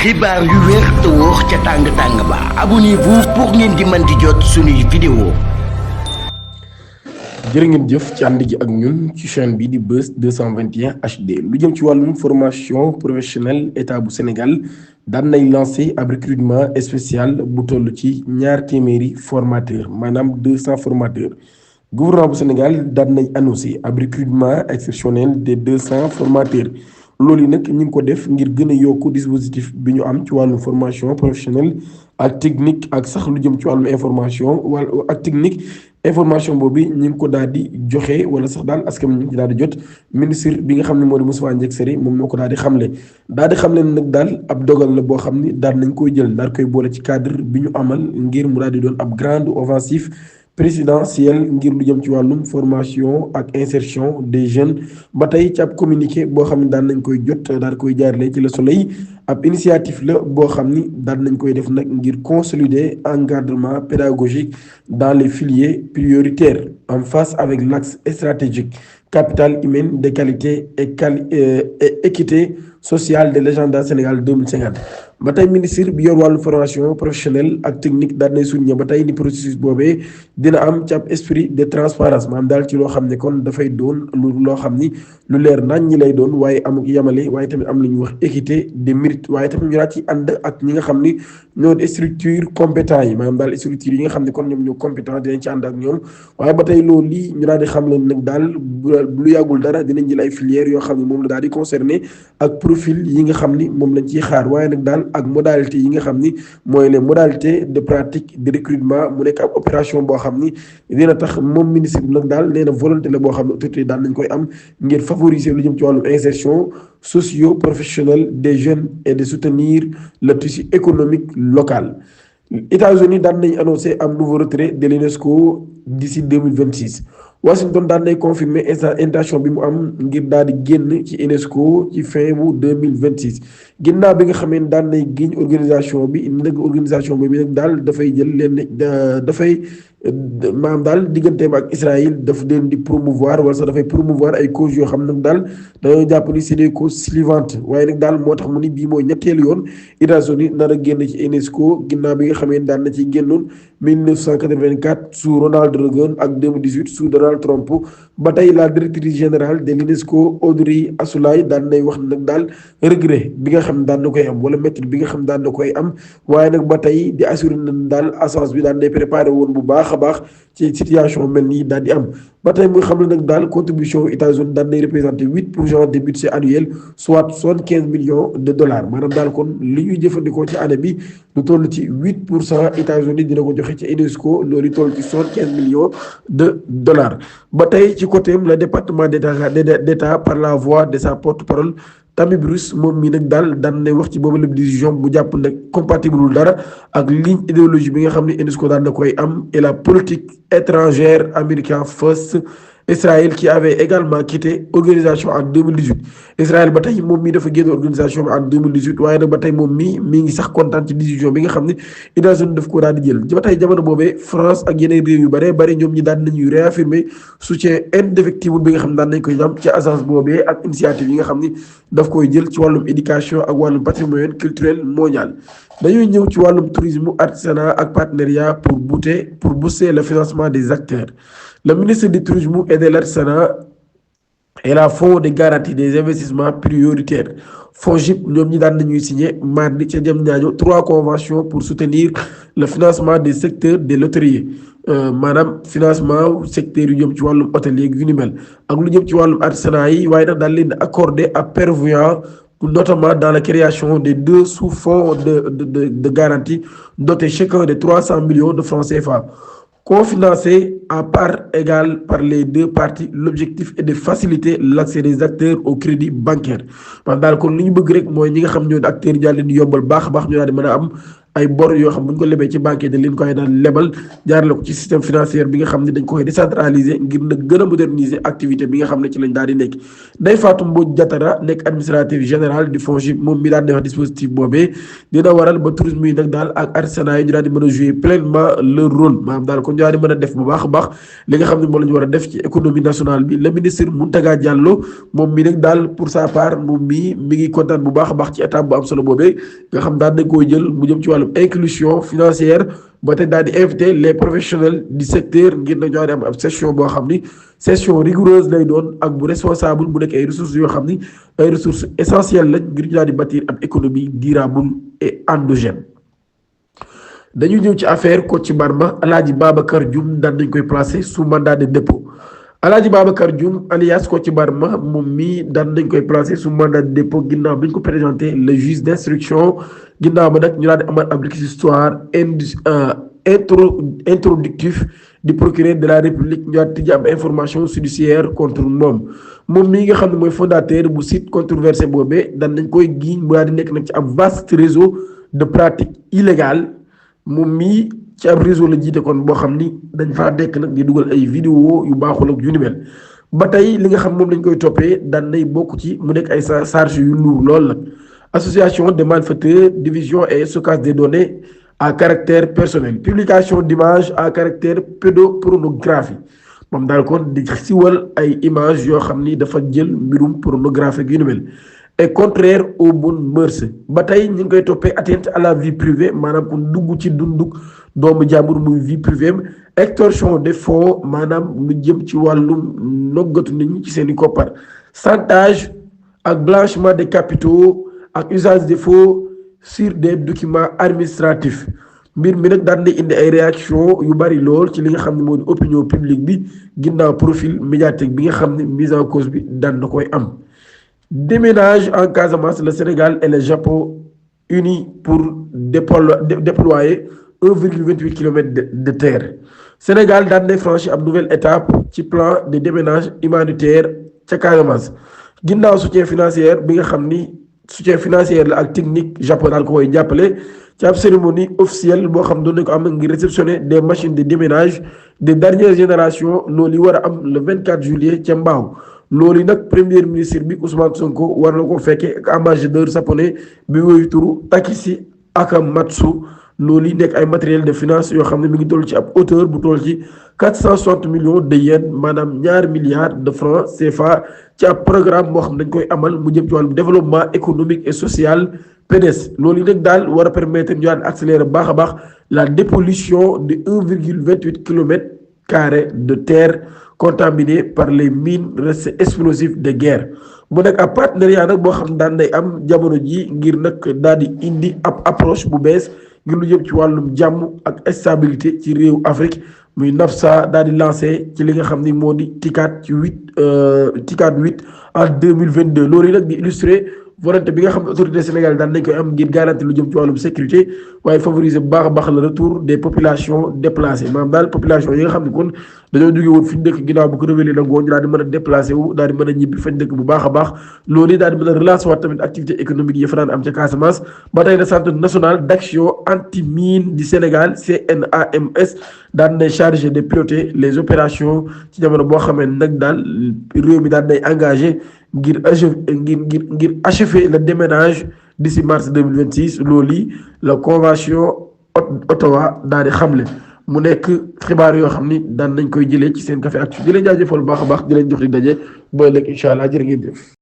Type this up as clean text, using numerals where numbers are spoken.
xibaar yu wér te wóor ca tàng-tàng ba abonnez-vous pour ngeen di mën di jot suñuy vidéo. jërë ngeen jëf ci ànd gi ak ñun ci chaîne bi di Buzz 221 HD lu jëm ci wàllum formation professionnelle état bu Sénégal daan nay lancé ab recrutement spécial bu toll ci ñaar téeméeri formateur maanaam 200 formateurs gouvernement bu Sénégal daan nay annoncé ab recrutement exceptionnel de 200 formateurs. loolu yi nag ñu ngi ko def ngir gën a yokk dispositif bi ñu am ci wàllu formation professionnelle ak technique ak sax lu jëm ci wàllu information wala ak technique information boobu ñu ngi ko daal di joxe wala sax daal askan ñu ngi daal di jot ministre bi nga xam ne moo di Moustapha Ndiaye moom moo ko daal di xamle nag daal ab dogal la boo xam ni daal nañ koy jël daal koy boole ci cadre bi ñu amal ngir mu daal di doon ab grande offensive présidentielle ngir lu jëm ci wàllum formation ak insertion des jeunes ba tey ci ab communiqué boo xam ne daan nañ koy jot daal koy jaarale ci Le Soleil ab initiative la boo xam ni daan nañ koy def nag ngir consolider encadrement pédagogique dans les filières prioritaires en face avec l'axe stratégique capital humain de qualité et équité sociale de l'agenda Sénégal 2050 ba tey ministre bi yor wàllu formation professionnelle ak technique daal nay souligner ba tey ni processus boobee dina am ci ab esprit de transparence maanaam daal ci loo xam ne kon dafay doon loo xam ni lu leer nañ ñi lay doon waaye amuk yamale waaye tamit am lu ñuy wax équité de mérite waaye tamit ñu daal ci ànd ak ñi nga xam ni ñoo di structure compétent yi maanaam daal structure yi nga xam ne kon ñoom ñoo compétent dinañ ci ànd ak ñoom waaye ba tey loolu lii ñu daal di xam leen nag daal lu yàggul dara dinañ jël ay filières yoo xam ne moom la daal di concerné ak profil yi nga xam ni moom lañ ciy xaar waaye nag daal ak modalité yi nga xam ni mooy les modalités de pratique de recrutement mu nekk ab opération boo xam ni dina tax moom ministre bi nag daal nee na volonté la boo xam ne autorité daal nañ koy am ngir favoriser lu jëm ci wàllu insertion socio-professionnelle des jeunes et de soutenir le tissu économique local. États-Unis daan nañ annoncé am nouveau retrait de l'UNESCO d'ici 2026 Washington daan nay confirmer intention bi mu am ngir daal di génn ci UNESCO ci fin bu 2026 ginnaaw bi nga xamee daan nay génn organisation bi nag organisation bi nag daal dafay jël leen dafay maanaam daal digganteem ak Israël daf leen di promouvoir wala sax dafay promouvoir ay causes yoo xam nag daal dañoo jàpp ni c'est des causes clivantes waaye nag daal moo tax mu ni bii mooy ñetteelu yoon États-Unis nar a génn ci UNESCO ginnaaw bi nga xamee daan na ciy génnoon 1984 sous Ronald Reagan ak 2018 sous Donald Trump ba tey la directrice générale de l'UNESCO Audrey Azoulay daan nay wax nag daal regret bi nga xam daan na koy am wala métti bi nga xam daan na koy am waaye nag ba tey di assuré na daal agence bi daan nay préparé woon bu baax a baax ci situation mel nii daal di am ba tey muy xam ne nag daal contribution États-Unis daan nay représenté 8% des budget annuel soit 75 millions de dollars maanaam daal kon li ñuy jëfandikoo ci année bi lu toll ci 8% États-Unis dina ko joxe ci UNESCO loolu toll ci 75 millions de dollars ba tey ci côté le département d'État par la voix de sa porte-parole Tammy Bruce moom mii nag daal daan nay wax ci boobu la décision bu jàpp nag compatible dara ak ligne idéologie bi nga xam ne UNESCO daan na koy am et la politique étrangère américain first Israël qui avait également quitté organisation en 2018 Israël ba tey moom mii dafa génn organisation bi en 2018 waaye nag ba tey moom mii ngi sax kontaan ci décision bi nga xam ne États-Unis daf ko daal di jël ba tey jamono boobee France ak yeneen réew yu bare bari ñoom ñi daan nañuy réaffirmer soutien indéfectible bi nga xam ne daan nañ koy am ci agence boobee ak initiative yi nga xam ni daf koy jël ci wàllum éducation ak wàllum patrimoine culturel mondial. dañuy ñëw ci wàllum tourisme artisanat ak partenariat pour booster le financement des acteurs. Le ministre du Tourisme et de l'Artisanat et la Fonds de garantie des investissements prioritaires FONGIP ñoom ñi daan nañuy signé mardi ca Diamniadio 3 conventions pour soutenir le financement des secteurs des loteries maanaam financement secteur yu jëm ci wàllum hôtelier yu ni mel ak lu jëm ci wàllum artisanat yi waaye nag daal leen accordé à prévoyant notamment dans la création des 2 sous-fonds de garantie dotés chacun de 300 millions de francs CFA. Cofinancé à part égale par les deux parties l'objectif est de faciliter l'accès des acteurs au crédit bancaire maanaam daal kon li ñu bëgg rek mooy ñi nga xam ñoo acteurs yi daal leen di yombal baax a baax ñu daal di mën a am ay bor yoo xam bu ñu ko lebee ci banque yi dañ leen koy daal lebal jaarale ko ci système financier bi nga xam ne dañ koy décentraliser ngir nag gën a moderniser activité bi nga xam ne ci lañ daal di nekk. Ndeye Fatou Mbodj Diatara nekk administrateur général du FONGIP moom mi daal di wax dispositif boobee dina waral ba tourisme yi nag daal ak artisanat yi ñu daal di mën a jouer pleinement leur rôle maanaam daal kon ñu daal di mën a def bu baax a baax baax li nga xam ne moom la ñu war a def ci économie nationale bi. le ministre Mountaga Diallo moom mi nag daal pour sa part moom mi ngi kontaan bu baax a baax ci étape bu am solo boobee nga xam daan nañ koy jël mu jëm ci wàllum inclusion financière ba tey daal di invité les professionnels du secteur ngir na ñoo am ab session boo xam ni session rigoureuse lay doon ak bu responsable bu nekk ay ressources yoo xam ni ay ressources essentielles lañ ngir ñu daal di bâtir ab économie durable et endogène. dañu ñëw ci affaire Kocc Barma Alaaji Babacar Dioum daan nañ koy placé sous mandat de dépôt Alaaji Babacar Dioum alias Kocc Barma moom mii daan nañ koy placé sous mandat de dépôt ginnaaw bi ñu ko présenté le juge d'instruction ginnaaw ba nag ñu daal di amal ab réquisitoire introductif du procureur de la république ñu daal di tijji am information judiciaire contre moom mii nga xam ne mooy fondateur bu site controversé boobee daan nañ koy giiñ mu daal di nekk nag ci ab vaste réseau de pratique illégale moom mii ci ab réseau la jiite kon boo xam ni dañ faa nekk nag di dugal ay vidéo yu baaxul ak yu ni mel ba tey li nga xam moom lañ koy toppee daan nay bokk ci mu nekk ay charge yu lourd lool nag association de malfaiteurs division et stockage des données à caractère personnel publication d'images à caractère pédopornographie moom daal kon di siwal ay images yoo xam ni dafa jël mbirum pornographique yu ni mel et contraire aux bonnes mœurs ba tey ñu ngi koy toppee atteinte à la vie privée maanaam kon dugg ci dunduk doomu jàmbur muy vie privée extorsion de fonds maanaam lu jëm ci wàllum noggatu nit ñi ci seen i koppar chantage ak blanchiment des capitaux ak usage de faux sur des documents administratifs mbir mi nag daan na indi ay réaction yu bari lool ci li nga xam ne moo di opinion publique bi ginnaaw profil médiatique bi nga xam ne mise en cause bi daan na koy am. Déménage en Casamance, le Sénégal et le Japon unis pour déployer 1,28 km de terre. Sénégal daan na franchi ab nouvelle étape ci plan de déménage humanitaire ca Casamance ginnaaw soutien financier bi nga xam ni soutien financier la ak technique Japon daal ko koy jàppale ci ab cérémonie officielle boo xam doon nañ ko am ngir réceptionner des machines de déménage de dernière génération loolu yi war a am le 24 juillet ca Mbao. loolu nag premier ministre bi Ousmane Sonko war na ko fekkee ak ambassadeur japonais bi woyu turu Takeshi Akamatsu loolu yi nekk ay matériel de finance yoo xam ne mi ngi toll ci ab hauteur bu toll ci 460 millions de yens maanaam ñaari milliards de francs CFA ci ab programme boo xam ne dañ koy amal mu jëm ci wàllum développement économique et social PDS loolu yi nag daal war a permettre ñu daan accélérer baax a baax la dépollution de 1,28 kilomètres carrés de terre contaminé par les mines restes explosifs de guerre mu nekk ab partenariat nag boo xam daan day am jamono ji ngir nag daal di indi ab approche bu bees ngir lu jëm ci wàllum jàmm ak stabilité ci réew Afrique muy NAFSA daal di lancé ci li nga xam ni moo di TICAD ci 8 en 2022 loolu yi nag di illustré volonté bi nga xam ne autorité Sénégal daan nañ koy am ngir garantir lu jëm ci wàllum sécurité waaye favoriser bu baax a baax le retour des populations déplacées maanaam daal population yi nga xam ne kon dañoo jóge woon fi ñu dëkk ginnaaw bu ko révélé nag ñu daal di mën a déplacé wu daal di mën a ñibbi fañ dëkk bu baax a baax loolu yi daal di mën a relancer waat tamit activité économique yi fa daan am ca Casamance ba tey le centre national d'action anti-mine du Sénégal CNAMS daan nay chargé de piloter les opérations ci jamono boo xamee nag daal réew mi daan nay engagé ngir achever le déménage d'ici mars 2026 loolu yi la convention Ottawa daal di xamle mu nekk xibaar yoo xam ni daan nañ koy jëlee ci seen Café Actu di leen jaajëfal bu baax a baax di leen jox di daje ba ëllëg incha allah jërë ngeen jëf